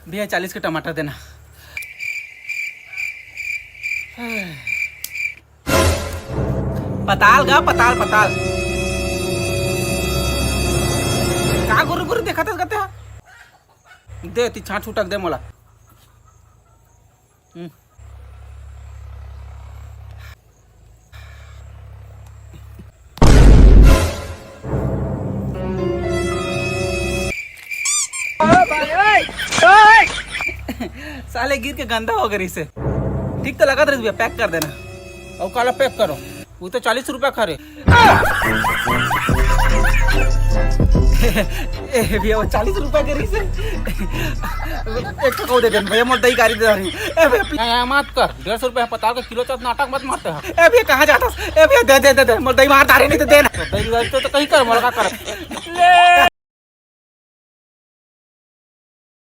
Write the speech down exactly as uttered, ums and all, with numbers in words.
भैया, चालीस के टमाटर देना। पताल गा, पताल, पताल। का गुरु गुरु देखत हस गते हा? दे, ती छांट छुटक दे मोला। हम्म। साले गिर के गंदा हो गए से। ठीक तो लगत रहिस भैया, पैक कर देना। अउ काला पैक करो, वो तो चालीस रुपया खा रे। ए भैया, वो चालीस रुपया के रहिस हे। एक ठो दे दे भैया, मोर दही गारी दे रही। ए भैया, पी- ए, ए, मत कर, डेढ़ सौ रुपया पताल का किलो चलत नाटक मत मारते हो। ए भैया, कहाँ जाता? ए भैया, दे दे दे दे, मोर दही मार डारे नहीं तो देना। तो दही गारी तो, तो कहीं कर, मोर का कर। ले।